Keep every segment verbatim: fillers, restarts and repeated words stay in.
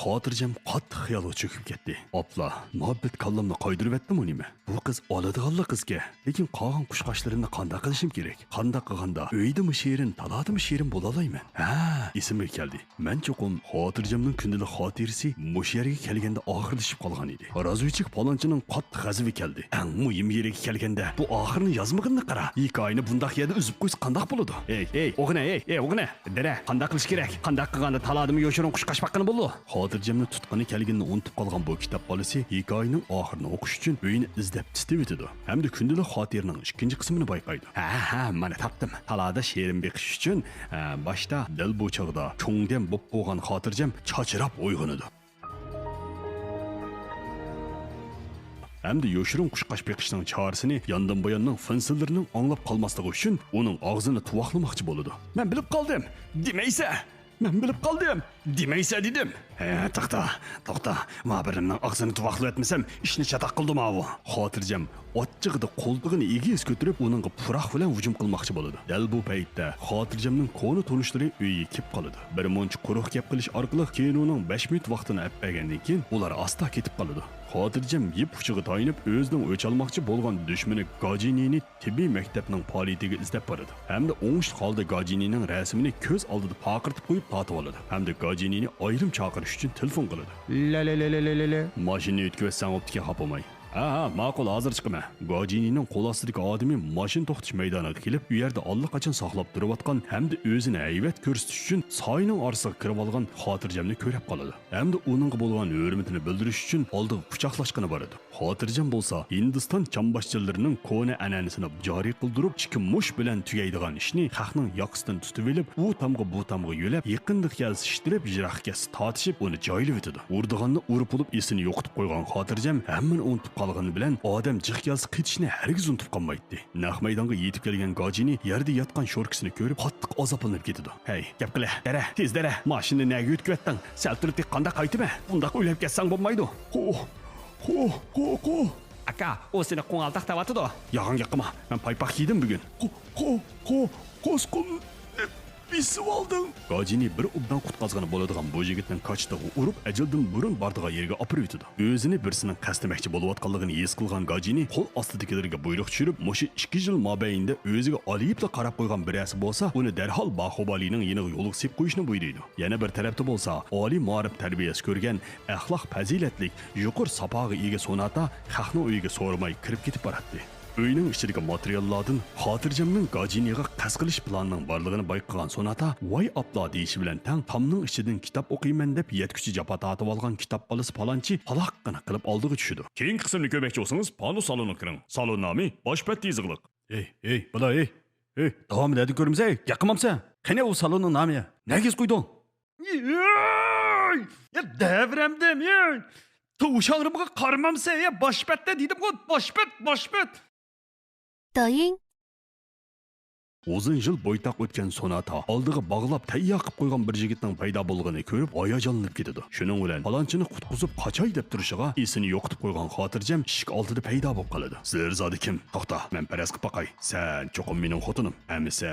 خاتىرجەم قاتتىق خىيالغا چۆكۈپ كەتتى. ئاپلا، مۇھەببەت كاللامنى قايدۇرۇۋەتتىمۇ نېمە؟ بۇ قىز ئالىدىغانلا قىزكەن. لېكىن قالغان قۇشقاچلىرىمنى قانداق قىلىشىم كېرەك؟ قانداق قىلغاندا ئۆيدىمۇ شېرىن، تالادىمۇ شېرىن بولالايمەن؟ ھە، ئېسىمگە كەلدى. مەن چوقۇم خاتىرجەمنىڭ كۈندىلىك خاتىرىسى مۇشۇ يەرگە كەلگەندە ئاخىرلىشىپ قالغان ئىدى. رازۋېدچىك پالانچىنىڭ قاتتىق غەزىپى كەلدى. ئەڭ مۇھىم يېرىگە كەلگەندە، بۇ ئاخىرىنى يازمىغىنىنى قارا. ھېكايىنى بۇنداق يەردە ئۈزۈپ قويسا قانداق بولىدۇ؟ ئەي، ئەي، ئوغۇنە، ئەي، ئەي، ئوغۇنە! دەرە، قانداق قىلىش كېرەك؟ قانداق قىلغاندا تالادىمۇ يوشۇرۇن قۇشقاچ باققىلى بولىدۇ؟ خاتىرجەمنى تۇتقىنى كەلگىنىنى ئۇنتۇپ قالغان بۇ كىتاب بالىسى ھېكايىنىڭ ئاخىرىنى ئوقۇش ئۈچۈن ئۆينى ئىزدەپ تىتىۋېتىدۇ ھەمدە كۈندىلىك خاتىرىنىڭ ئىككىنچى قىسمىنى بايقايدۇ. ھە، ھە، مانا تاپتىم. تالادا شېرىن بېقىش ئۈچۈن، ھە، باشتا دەل بۇ چاغدا چوڭدەم بولۇپ بولغان خاتىرجەم چاچراپ ئويغىنىدۇ. ھەمدە يوشۇرۇن قۇشقاچ بېقىشنىڭ چارىسىنى ياندىن بۇياننىڭ فىنسىلىرىنىڭ ئاڭلاپ قالماسلىقى ئۈچۈن ئۇنىڭ ئاغزىنى تۇۋاقلىماقچى بولىدۇ. مەن بىلىپ قالدىم دېمەيسە! مەن بىلىپ قالدىم دېمەيسە دېدىم! ھە، توختا، توختا، مابىرىمنىڭ ئاغزىنى تۇۋاقلىۋەتمىسەم ئىشنى چاتاق قىلدى ماۋۇ! خاتىرجەم ئاچچىقىدا قولتۇقىنى ئېگىز كۆتۈرۈپ ئۇنىڭغا پۇراق بىلەن ھۇجۇم قىلماقچى بولىدۇ. دەل بۇ پەيتتە خاتىرجەمنىڭ كونا تونۇشلىرى ئۆيگە كېلىپ قالىدۇ. بىر مۇنچە قۇرۇق گەپ قىلىش ئارقىلىق كىنونىڭ بەش مىنۇت ۋاقتىنى ئەپ بەرگەندىن كېيىن ئۇلار ئاستا كېتىپ قالىدۇ. خاتىرجەم يىپ ئۇچىغا تايىنىپ ئۆزىنىڭ ئۆچ ئالماقچى بولغان دۈشمىنى گاجىنىنى تېببىي مەكتەپنىڭ پائالىيىتىگە ئىزدەپ بارىدۇ ھەمدە ئوڭۇشلۇق ھالدا گاجىنىنىڭ رەسىمىنى كۆز ئالدىدا پارقىرىتىپ قويۇپ تارتىۋالىدۇ ھەمدە گاجىنىنى ئايرىم چاقىرىش ئۈچۈن تېلېفون قىلىدۇ. لەلەلەلەلەلە. ماشىنىنى يۆتكىۋەتسەڭ بوپتىكەن، خاپا بولماي. ھە، ھە، ماقۇل، ھازىر چىقىمەن. گاجىنىنىڭ قول ئاستىدىكى ئادىمى ماشىنا توختىتىش مەيدانىغا كېلىپ، ئۇ يەردە ئاللىقاچان ساقلاپ تۇرۇۋاتقان ھەمدە ئۆزىنى ھەيۋەت كۆرسىتىش ئۈچۈن ساينىڭ ئارىسىغا كىرىۋالغان خاتىرجەمنى كۆرۈپ قالىدۇ ھەمدە ئۇنىڭغا بولغان ھۆرمىتىنى بىلدۈرۈش ئۈچۈن ئالدىغا قۇچاقلاشقىلى بارىدۇ. خاتىرجەم بولسا ھىندىستان چامباشچىلىرىنىڭ كونا ئەنئەنىسىنى جارى قىلدۇرۇپ، ئىككى مۇش بىلەن تۈگەيدىغان ئىشنى خەقنىڭ ياقىسىدىن تۇتۇۋېلىپ، ئۇ تامغا بۇ تامغا يۆلەپ، يېقىندا كەلسە ئىتتىرىپ، يىراق كەلسە تارتىشىپ، ئۇنى جايلىۋېتىدۇ. ئۇرىدىغاننى ئۇرۇپ بولۇپ، ئېسىنى يوقىتىپ قويغان خاتىرجەم ھەممىنى ئۇنتۇپ قالغىنى بىلەن، ئادەم جىق كەلسە قېچىشنى ھەرگىز ئۇنتۇپ قالمايتتى. نەق مەيدانغا يېتىپ كەلگەن گاجىنى يەردە ياتقان شوركىسىنى كۆرۈپ، قاتتىق ئازابلىنىپ كېتىدۇ. ھەي، گەپ قىلە، دەرە، تېز دەرە، ماشىنىنى نەگە يۆتكىۋەتتىڭ؟ سەل تۇرۇپ قانداق قايتىمەن؟ بۇنداق ئۆلۈپ كەتسەڭ بولمايدۇ. قو، قو، قو، قو. ئاكا، ئۇ سېنى قوڭالتاق دەۋاتىدۇ. يالغان گەپ قىلما، مەن پايپاق يېدىم بۈگۈن. قو، قو، قو، قوسقۇن. بېسىۋالدىڭ. گاجىنى بىر ئوبدان قۇتقازغىنى بولىدىغان بۇ يىگىتنىڭ كاچىتىغا ئۇرۇپ، ئەجەلدىن بۇرۇن بارىدىغان يېرىگە ئاپىرىۋېتىدۇ. ئۆزىنى بىرسىنىڭ قەستلىمەكچى بولۇۋاتقانلىقىنى ھېس قىلغان گاجىنى قول ئاستىدىكىلىرىگە بۇيرۇق چۈشۈرۈپ، مۇشۇ ئىككى يىل مابەينىدە ئۆزىگە ئالايىپلا قاراپ قويغان بىرەرسى بولسا، ئۇنى دەرھال باخۇبالىنىڭ يېنىغا يولغا سېلىپ قويۇشنى بۇيرۇيدۇ. يەنە بىر تەرەپتە بولسا، ئالىي مائارىپ تەربىيەسى كۆرگەن، ئەخلاق پەزىلەتلىك، يۇقىرى ساپاغا ئىگە سوناتا خەقنىڭ ئۆيىگە سورىماي كىرىپ كېتىپ باراتتى. ئۆينىڭ ئىچىدىكى ماتېرىياللاردىن خاتىرجەمنىڭ گاجىنىغا قەست قىلىش پىلانىنىڭ بارلىقىنى بايقىغان سوناتا، ۋاي ئاپلا دېيىشى بىلەن تەڭ تامنىڭ ئىچىدىن كىتاب ئوقۇيمەن دەپ يەتكۈچە جاپا تارتىۋالغان كىتاب بالىسى پالانچى پالاققىنا قىلىپ ئالدىغا چۈشىدۇ. كېيىنكى قىسىمنى كۆرمەكچى بولسىڭىز، پانۇس سالونىغا كىرىڭ. سالون نامى باش بەت يېزىقلىق. ھەي، ھەي، بالا، ھەي، ھەي، داۋامى نەدىن كۆرىمىز، ھەي؟ گەپ قىلمامسەن؟ قېنى ئۇ سالوننىڭ نامى؟ نەگە يېزىپ قويدۇڭ؟ يەي! يا دەۋرەمدىم، يەي! توشاڭرىمغا قارىمامسەن، يا باش بەتتە دېدىمغۇ، باش بەت، باش بەت! 抖音。 ئۇزۇن يىل بويتاق ئۆتكەن سوناتا ئالدىغا باغلاپ تەييار قىلىپ قويغان بىر يىگىتنىڭ پەيدا بولغىنىنى كۆرۈپ ھاياجانلىنىپ كېتىدۇ. شۇنىڭ بىلەن پالانچىنى قۇتقۇزۇپ قاچاي دەپ تۇرۇشىغا ئېسىنى يوقىتىپ قويغان خاتىرجەم ئىشىك ئالدىدا پەيدا بولۇپ قالىدۇ. زىرزادە كىم؟ توختا، مەن پەرەز قىلىپ باقاي. سەن چوقۇم مېنىڭ خوتۇنۇم. ئەمىسە،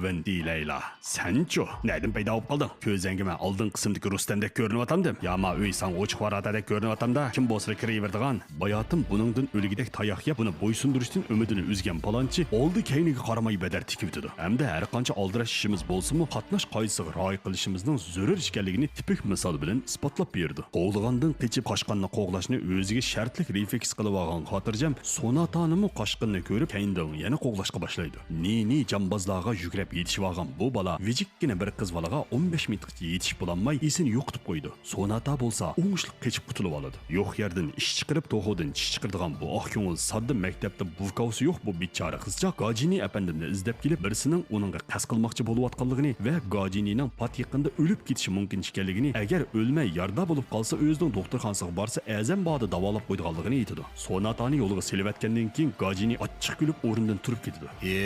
ۋېندى لەيلا، سەنچۇ؟ نەدىن پەيدا بولۇپ قالدىڭ؟ كۆزەڭگە مەن ئالدىنقى قىسىمدىكى رۇستەمدەك كۆرۈنۈۋاتامدىم؟ ياما ئۆي ساڭا ئوچۇق ۋاراردەدەك كۆرۈنۈۋاتامدا؟ كىم بولسىلا كىرىۋېرىدىغان؟ باياتىن بۇنىڭدىن ئۆلگۈدەك تاياق يەپ، ئۇنى بويسۇندۇرۇشتىن ئۈمىدىنى ئۈزگەن پالانچى ئالدى كەينىگە قارىماي بەدەر تىكىۋېتىدۇ ھەمدە ھەرقانچە ئالدىراش ئىشىمىز بولسىمۇ، قاتناش قائىدىسىغا رىئايە قىلىشىمىزنىڭ زۆرۈر ئىكەنلىكىنى تىپىك مىسال بىلەن ئىسپاتلاپ بېرىدۇ. قوغلىغاندىن قېچىپ، قاچقاننى قوغلاشنى ئۆزىگە شەرتلىك رېفلېكس قىلىۋالغان خاتىرجەم سوناتانىمۇ قاچقىنىنى كۆرۈپ، كەينىدىن يەنە قوغلاشقا باشلايدۇ. نى-نى جامبازلارغا يۈكرەپ يېتىشىۋالغان بۇ بالا ۋىجىككىنە بىر قىز بالىغا ئون بەش مىنۇتقىچە يېتىشىپ بولالماي، ئېسىنى يوقىتىپ قويىدۇ. سوناتا بولسا ئوڭۇشلۇق قېچىپ قۇتۇلۇۋالىدۇ. يوق يەردىن ئىش چىقىرىپ، توخۇدىن چىش چىقىرىدىغان بۇ ئاق كۆڭۈل ساددا مەكتەپتە بۇكاۋىسى يوق بۇ بىچارە قىزچاق گاجىنى ئەپەندىمنى ئىزدەپ كېلىپ، بىرسىنىڭ ئۇنىڭغا قەست قىلماقچى بولۇۋاتقانلىقىنى ۋە گاجىنىنىڭ پات يېقىندا ئۆلۈپ كېتىشى مۇمكىن ئىكەنلىكىنى، ئەگەر ئۆلمەي يارىدار بولۇپ قالسا، ئۆزىنىڭ دوختۇرخانىسىغا بارسا، ئەزەم باھادا داۋالاپ قويىدىغانلىقىنى ئېيتىدۇ. سوناتانى يولغا سېلىۋەتكەندىن كېيىن، گاجىنى ئاچچىق كۈلۈپ ئورنىدىن تۇرۇپ كېتىدۇ. ئى،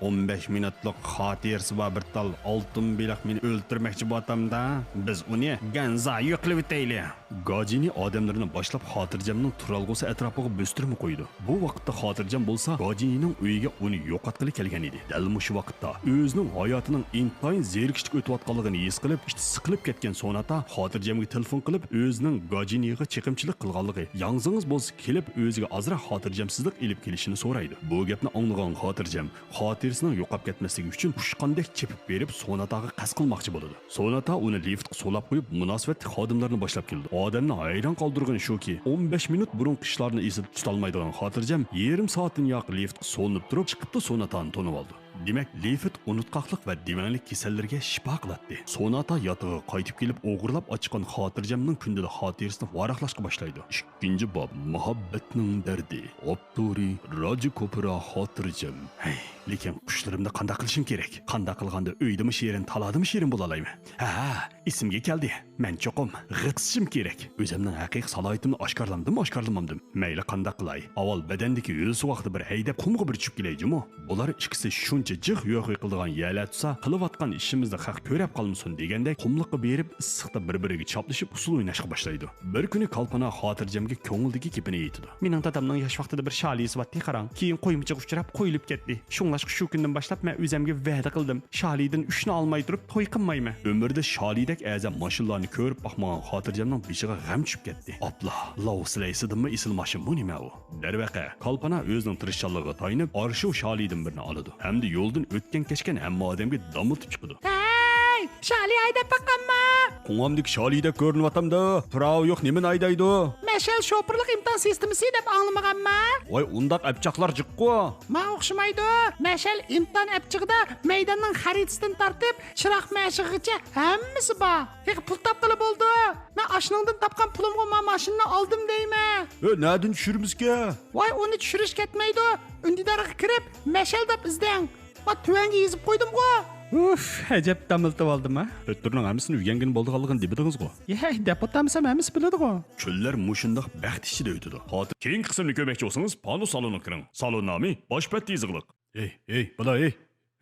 ئون بەش مىنۇتلۇق خاتىرىسى بار بىر تال ئالتۇن بېلىق مېنى ئۆلتۈرمەكچى بولۇۋاتامدا، بىز ئۇنى گەنزا يوقلىۋېتەيلى. گاجىنى ئادەملىرىنى باشلاپ، خاتىرجەمنىڭ تۇرالغۇسى ئەتراپىغا بۆستۈرمە قويىدۇ. بۇ ۋاقىتتا خاتىرجەم بولسا، گاجىنىنىڭ ئۆيىگە ئۇنى يوقاتقىلى كەلگەن ئىدى. دەل مۇشۇ ۋاقىتتا ئۆزىنىڭ ھاياتىنىڭ ئىنتايىن زېرىكىشلىك ئۆتۈۋاتقانلىقىنى ھېس قىلىپ، ئىچى سىقىلىپ كەتكەن سوناتا خاتىرجەمگە تېلېفون قىلىپ، ئۆزىنىڭ گاجىنىغا چېقىمچىلىق قىلغانلىقى، ياڭزىڭىز بولسا كېلىپ ئۆزىگە ئازراق خاتىرجەمسىزلىك ئېلىپ كېلىشىنى سورايدۇ. بۇ گەپنى ئاڭلىغان خاتىرجەم خاتىرىسىنىڭ يوقاپ كەتمەسلىكى ئۈچۈن ئۇچقاندەك چېپىپ بېرىپ سوناتاغا قەست قىلماقچى بولىدۇ. سوناتا ئۇنى لىفتقا سولاپ قويۇپ، مۇناسىۋەتلىك خادىملارنى باشلاپ كېلىدۇ. ئادەمنى ھەيران قالدۇرغىنى شۇكى، ئون بەش مىنۇت بۇرۇنقى ئىشلارنى ئېسىدە تۇتالمايدىغان خاتىرجەم يېرىم سائەتتىن ياقى لىفتقا سولىنىپ تۇرۇپ چىقىپلا سوناتانى تونۇۋالىدۇ. دېمەك، لىفت ئۇنتقاقلىق ۋە دېۋەڭلىك كېسەللىرىگە شىپا قىلاتتى. سوناتا ياتىقىغا قايتىپ كېلىپ، ئوغرىلاپ ئاچقان خاتىرجەمنىڭ كۈندىلىك خاتىرىسىنى ۋاراقلاشقا باشلايدۇ. ئىككىنچى باب، مۇھەببەتنىڭ دەردى. ئاپتورى، راجا كوپرا خاتىرجەم. ھەي، لېكىن قۇشلىرىمنى قانداق قىلىشىم كېرەك؟ قانداق قىلغاندا ئۆيدىمۇ شېرىن، تالادىمۇ شېرىن بولالايمەن؟ ھە، ھە، ئېسىمگە كەلدى. مەن چوقۇم غىتىسىشىم كېرەك. ئۆزۈمنىڭ ھەقىقىي سالاھىيىتىمنى ئاشكارىلامدىمۇ ئاشكارىلىمامدىم؟ مەيلى قانداق قىلاي. ئاۋۋال بەدەندىكى ھۆل سوغۇقنى بىر ھەيدەپ، قۇمغا بىر چۈشۈپ كېلەي جۇمۇ. بۇلار ئىككىسى شۇنچە جىق يۇيۇخۇي قىلىدىغان يەرلەر تۇتسا، قىلىۋاتقان ئىشىمىزنى خەق كۆرەپ قالمىسۇن دېگەندەك، قۇملۇققا بېرىپ، ئىسسىقتا بىر-بىرىگە چاپلىشىپ، ئۇسسۇل ئويناشقا باشلايدۇ. بىر كۈنى كالپانا خاتىرجەمگە كۆڭلىدىكى گېپىنى ئېيتىدۇ. مېنىڭ دادامنىڭ ياش ۋاقتىدا بىر شالىسى بارتتى، قاراڭ. كېيىن قويمىچىغا ئۇچراپ، قويۇلۇپ كەتتى. شۇڭلاشقا شۇ كۈندىن باشلاپ مەن ئۆزەمگە ۋەدە قىلدىم، شالىدىن ئۈچنى ئالماي تۇرۇپ توي قىلمايمەن. ئۆمرىدە شالىدەك ئەرزان ماشىنىلارنى كۆرۈپ باقمىغان خاتىرجەمنىڭ بېشىغا غەم چۈشۈپ كەتتى. ئاپلا، لاۋ سىلەيسىدىنمۇ ئېسىل ماشىنىمۇ نېمە ئۇ؟ دەرۋەقە، كالپانا ئۆزىنىڭ تىرىشچانلىقىغا تايىنىپ، ئارشىۋ شالىدىن بىرنى ئالىدۇ ھەمدە يولدىن ئۆتكەن-كەچكەن ھەممە ئادەمگە داملىتىپ چىقىدۇ. ھەي، شالى ھەيدەپ باققانما؟ قوڭامدىكى شالىدەك كۆرۈنۈۋاتامدۇ؟ پىراۋى يوق نېمىنى ھەيدەيدۇ؟ مەشەل شوپۇرلۇق ئىمتىھان سىستېمىسى دەپ ئاڭلىمىغانما؟ ۋاي، ئۇنداق ئەپچاقلار جىققۇ. ما ئوخشىمايدۇ. مەشەل ئىمتىھان ئەپچىقىدا مەيداننىڭ خەرىتىسىدىن تارتىپ چىراغ مەشىقىگىچە ھەممىسى بار. تېخى پۇل تاپقىلى بولىدۇ. مەن ئاشنىڭدىن تاپقان پۇلۇمغا ما ماشىنىنى ئالدىم دەيمەن. ئۆ، نەدىن چۈشۈرىمىزكە؟ ۋاي، ئۇنى چۈشۈرۈش كەتمەيدۇ. ئۈندىدارغا كىرىپ، مەشەل دەپ ئىزدەڭ. ما تۆۋەنگە يېزىپ قويدۇمغۇ. ئۇف، ئەجەب داملىتىۋالدىم ھە. ئۆتتۈرنىڭ ھەممىسىنى ئۆگەنگىلى بولىدىغانلىقىنى دېمىدىڭىزغۇ؟ يەي، دەپ ئولتۇرمىسام ھەممىسى بىلىدىغۇ. كۈنلەر مۇشۇنداق بەخت ئىچىدە ئۆتىدۇ. خاتىر-، كېيىنكى قىسىمنى كۆرمەكچى بولسىڭىز، پانۇس سالونىغا كىرىڭ. سالون نامى باش بەتتە يېزىقلىق. ھېي، ھېي، بالا، ھېي،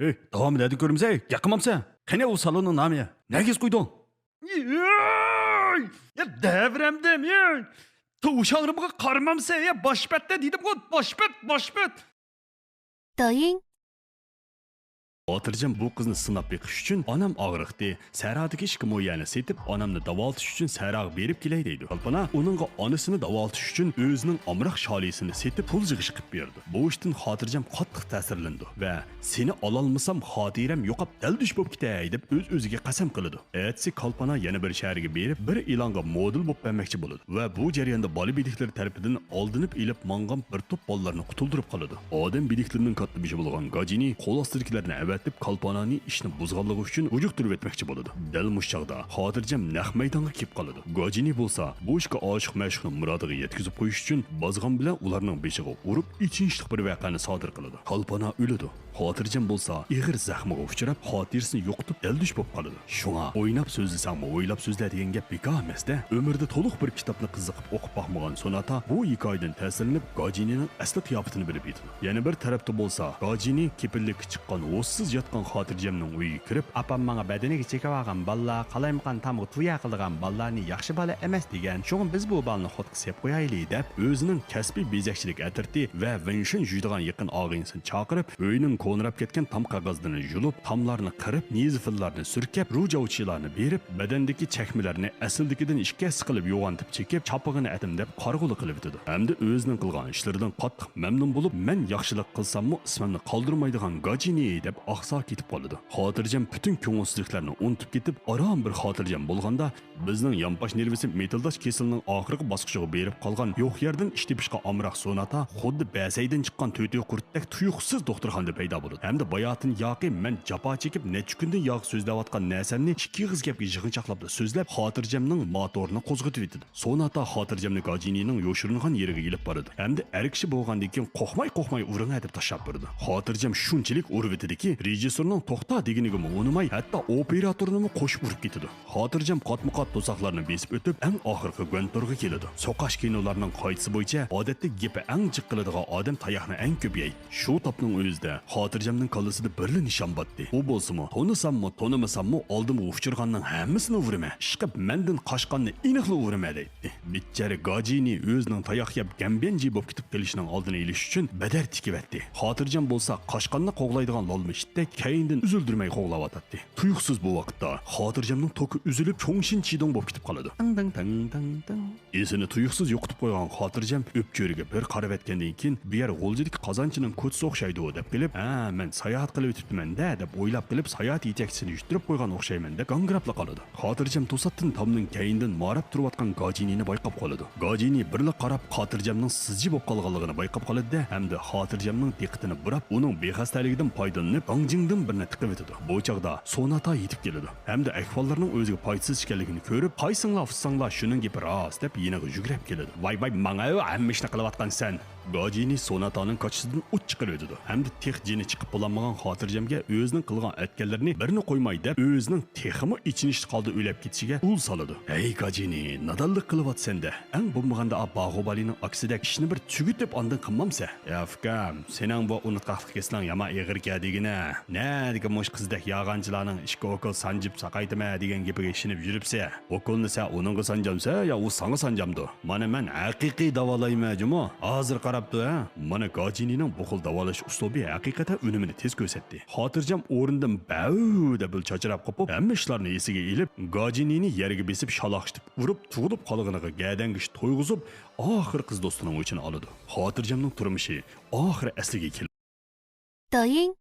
ھېي، داۋامى نەدە كۆرىمىز، ھېي؟ ياقىمامسەن؟ قېنى ئۇ سالوننىڭ نامى؟ نەگە يېزىپ قويدۇڭ؟ يا دەۋرەمدىم، يا توشاڭرىمغا قارىمامسەن، يا باش بەتتە دېدىمغۇ، باش بەت، باش بەت. 抖音。 خاتىرجەم بۇ قىزنى سىناپ بېقىش ئۈچۈن ئانام ئاغرىقتى، سەھرادىكى ئىككى مو يەرنى سېتىپ، ئانامنى داۋالىتىش ئۈچۈن سەھراغا بېرىپ كېلەي دەيدۇ. كالپانا ئۇنىڭغا ئانىسىنى داۋالىتىش ئۈچۈن ئۆزىنىڭ ئامراق شالىسىنى سېتىپ پۇل يىغىشقا قىلىپ بېرىدۇ. بۇ ئىشتىن خاتىرجەم قاتتىق تەسىرلىنىدۇ ۋە سېنى ئالالمىسام خاتىرەم يوقاپ دەلدۈش بوپ كېتەي دەپ ئۆز-ئۆزىگە قەسەم قىلىدۇ. ئەتىسى كالپانا يەنە بىر شەھەرگە بېرىپ، بىر ئېلانغا مودېل بولۇپ بەرمەكچى بولىدۇ ۋە بۇ جەرياندا بالا بىلىكلىرى تەرىپىدىن ئالدىنىپ ئېلىپ ماڭغان بىر توپ بالىلارنى قۇتۇلدۇرۇپ قالىدۇ. ئادەم بىلىكلىرىنىڭ كاتتىبېشى بولغان گاجىنى قول ئاستىدىكىلەرنى ئەۋەتىپ، كالپانانى ئىشنى بۇزغانلىقى ئۈچۈن ھودۇقتۇرۇۋەتمەكچى بولىدۇ. دەل مۇشۇ چاغدا خاتىرجەم نەق مەيدانغا كېلىپ قالىدۇ. گاجىنى بولسا بۇ ئىككى ئاشىق-مەشۇقنى مۇرادىغا يەتكۈزۈپ قويۇش ئۈچۈن بازغان بىلەن ئۇلارنىڭ بېشىغا ئۇرۇپ، ئېچىنىشلىق بىر ۋەقەنى سادىر قىلىدۇ. كالپانا ئۆلىدۇ. خاتىرجەم بولسا ئېغىر زەخمىگە ئۇچراپ، خاتىرىسىنى يوقىتىپ، دەلدۈش بولۇپ قالىدۇ. شۇڭا «ئويناپ سۆزلىسەڭمۇ ئويلاپ سۆزلە» دېگەن گەپ بىكار ئەمەس-دە. ئۆمرىدە تولۇق بىر كىتابنى قىزىقىپ ئوقۇپ باقمىغان سوناتا بۇ ھېكايىدىن تەسىرلىنىپ، گاجىنىنىڭ ئەسلى قىياپىتىنى بىلىپ يېتىدۇ. يەنە بىر تەرەپتە بولسا، گاجىنى كېپىللىككە چىققان ھوشسىز ياتقان خاتىرجەمنىڭ ئۆيىگە كىرىپ، «ئاپام ماڭا بەدىنىگە چېكىۋالغان بالىلار، قالايمىقان تامغا تويا قىلىدىغان بالىلارنى ياخشى بالا ئەمەس دېگەن، شۇڭا بىز بۇ بالىنى خوتقا سېلىپ قويايلى» دەپ، ئۆزىنىڭ كەسپىي بېزەكچىلىك ئەترىتى ۋە ۋېنشېن جۈيدىغان يېقىن ئاغىنىسىنى چاقىرىپ، ئۆينىڭ كونىراپ كەتكەن تام قەغەزلىرىنى يۇلۇپ، تاملارنى قىرىپ، نېزىفىللارنى سۈركەپ، رۇجاۋچىلارنى بېرىپ، بەدەندىكى چەكمىلەرنى ئەسلىدىكىدىن ئىككى ھەسسە قىلىپ يوغانتىپ چېكىپ، چاپىقىنى ئەتىمدەپ قارىغۇلۇق قىلىۋېتىدۇ. ھەمدە ئۆزىنىڭ قىلغان ئىشلىرىدىن قاتتىق مەمنۇن بولۇپ، «مەن ياخشىلىق قىلساممۇ ئىسمىمنى قالدۇرمايدىغان گاجىنى» دەپ ئاقساق كېتىپ قالىدۇ. خاتىرجەم پۈتۈن كۆڭۈلسىزلىكلەرنى ئۇنتۇپ كېتىپ، ئاران بىر خاتىرجەم بولغاندا، بىزنىڭ يانپاش نېرۋىسى مېتىلداش كېسىلىنىڭ ئاخىرقى باسقۇچىغا بېرىپ قالغان، يوق يەردىن ئىش تېپىشقا ئامراق سوناتا خۇددى بەسەيدىن چىققان تۆتۈي قۇرتتەك تۇيۇقسىز دوختۇرخانىدا پەيدا بولىدۇ ھەمدە باياتىن ياقى مەن جاپا چېكىپ نەچچە كۈندىن ياقى سۆزلەۋاتقان نەرسەمنى ئىككى ئېغىز گەپكە يىغىنچاقلاپلا سۆزلەپ، خاتىرجەمنىڭ موتورىنى قوزغىتىۋېتىدۇ. سوناتا خاتىرجەمنى گاجىنىنىڭ يوشۇرۇنغان يېرىگە ئېلىپ بارىدۇ ھەمدە ئەر كىشى بولغاندىن كېيىن قورقماي-قورقماي ئۇرۇڭە دەپ تاشلاپ بېرىدۇ. خاتىرجەم شۇنچىلىك ئۇرۇۋېتىدۇكى، رېژىسسورنىڭ توختا دېگىنىگىمۇ ئۇنىماي، ھەتتا ئوپېراتورنىمۇ قوشۇپ ئۇرۇپ كېتىدۇ. خاتىرجەم قاتمۇ-قات توساقلارنى بېسىپ ئۆتۈپ، ئەڭ ئاخىرقى گۇەنتورغا كېلىدۇ. سوقاش كىنولارنىڭ قائىدىسى بويىچە، ئادەتتە گېپى ئەڭ جىق قىلىدىغان ئادەم تاياقنى ئەڭ كۆپ يەيدۇ. شۇ تاپنىڭ ئۆزىدە خاتىرجەمنىڭ كاللىسىدا بىرلا نىشان باتتى. ئۇ بولسىمۇ، تونۇساممۇ، تونۇمىساممۇ، ئالدىمغا ئۇچرىغاننىڭ ھەممىسىنى ئۇرىمەن. ئىشقىلىپ، مەندىن قاچقاننى ئېنىقلا ئۇرىمەن دەيتتى. بىچارە گاجىنى ئۆزىنىڭ تاياق يەپ گەمبەنجى بولۇپ كېتىپ قېلىشىنىڭ ئالدىنى ئېلىش ئۈچۈن بەدەر تىكىۋەتتى. خاتىرجەم بولسا قاچقاننى قوغلايدىغان لالما ئىتتەك كەينىدىن ئۈزۈلدۈرمەي قوغلاۋاتاتتى. تۇيۇقسىز بۇ ۋاقىتتا خاتىرجەمنىڭ توكى ئۈزۈلۈپ، چوڭشىن چىدوڭ بولۇپ كېتىپ قالىدۇ. تىڭ دىڭ تىڭ تىڭ تىڭ. ئېسىنى تۇيۇقسىز يوقىتىپ قويغان خاتىرجەم ئۆپچۆرىگە بىر قاراۋەتكەندىن كېيىن، بۇ يەر غۇلجىدىكى قازانچىنىڭ كوچىسى ئوخشايدۇ دەپ قېلىپ، ھە، مەن ساياھەت قىلىۋېتىپتىمەن-دە دەپ ئويلاپ قېلىپ، ساياھەت يېتەكچىسىنى يۈتتۈرۈپ قويغان ئوخشايمەن دەپ گاڭگىراپلا قالىدۇ. خاتىرجەم توساتتىن تامنىڭ كەينىدىن ماراپ تۇرۇۋاتقان گاجىنىنى بايقاپ قالىدۇ. گاجىنى بىرلا قاراپ، خاتىرجەمنىڭ سىزجى بولۇپ قالغانلىقىنى بايقاپ قالىدۇ-دە، ھەمدە خاتىرجەمنىڭ دىققىتىنى بۇراپ، ئۇنىڭ بىخەستەلىكىدىن پايدىلىنىپ، گاڭجىڭدىن بىرنى تىقىۋېتىدۇ. بۇ چاغدا سوناتا يېتىپ كېلىدۇ ھەمدە ئەھۋاللارنىڭ ئۆزىگە پايدىسىز ئىكەنلىكىنى كۆرۈپ، قايسىڭلار ئۇسساڭلار، شۇنىڭ گېپى راست، دەپ يېنىغا يۈگۈرۈپ كېلىدۇ. ۋاي ۋاي، ماڭا ھەممە ئىشنى قىلىۋاتقانسەن! گاجىنى سوناتانىڭ كاچىسىدىن ئوت چىقىرىۋېتىدۇ ھەمدە تېخى جېنى چىقىپ بولالمىغان خاتىرجەمگە ئۆزىنىڭ قىلغان ئەتكەنلىرىنى بىرنى قويماي دەپ، ئۆزىنىڭ تېخىمۇ ئېچىنىشلىق ھالدا ئۆلۈپ كېتىشىگە ئۇل سالىدۇ. ھەي گاجىنى، نادانلىق قىلىۋاتىسەن-دە! ئەڭ بولمىغاندا ئا باھۇبالىنىڭ ئاكىسىدەك ئىشنى بىر تۈگىتىپ ئاندىن قىلمامسە؟ يا ئۇكام، سېنىڭ بۇ ئۇنتقاقلىق كېسىلىڭ يامان ئېغىركەن دېگىنە. نەدىكى مۇشۇ قىزدەك ياغانچىلارنىڭ ئىككى ئوكۇل سانجىپ ساقايتىمەن دېگەن گېپىگە ئىشىنىپ يۈرۈپسە؟ ئوكۇلنى سەن ئۇنىڭغا سانجامسەن يا ئۇ ساڭا سانجامدۇ؟ مانا مەن ھەقىقىي داۋالايمەن جۇمۇ. ھازىر قاراپتۇ ھە؟ مانا گاجىنىنىڭ بۇ خىل داۋالاش ئۇسلۇبى ھەقىقەتەن ئۈنۈمىنى تېز كۆرسەتتى. خاتىرجەم ئورنىدىن بەۋ دەپ بىر چاچراپ قوپۇپ، ھەممە ئىشلارنى ئېسىگە ئېلىپ، گاجىنىنى يەرگە بېسىپ شالاقشىتىپ ئۇرۇپ، تۇغۇلۇپ قالغىنىغا گەدەڭگىچ تويغۇزۇپ، ئاخىرى قىز دوستىنىڭ ئۆچىنى ئالىدۇ. خاتىرجەمنىڭ تۇرمۇشى ئاخىرى ئەسلىگە كېلىدۇ. 抖音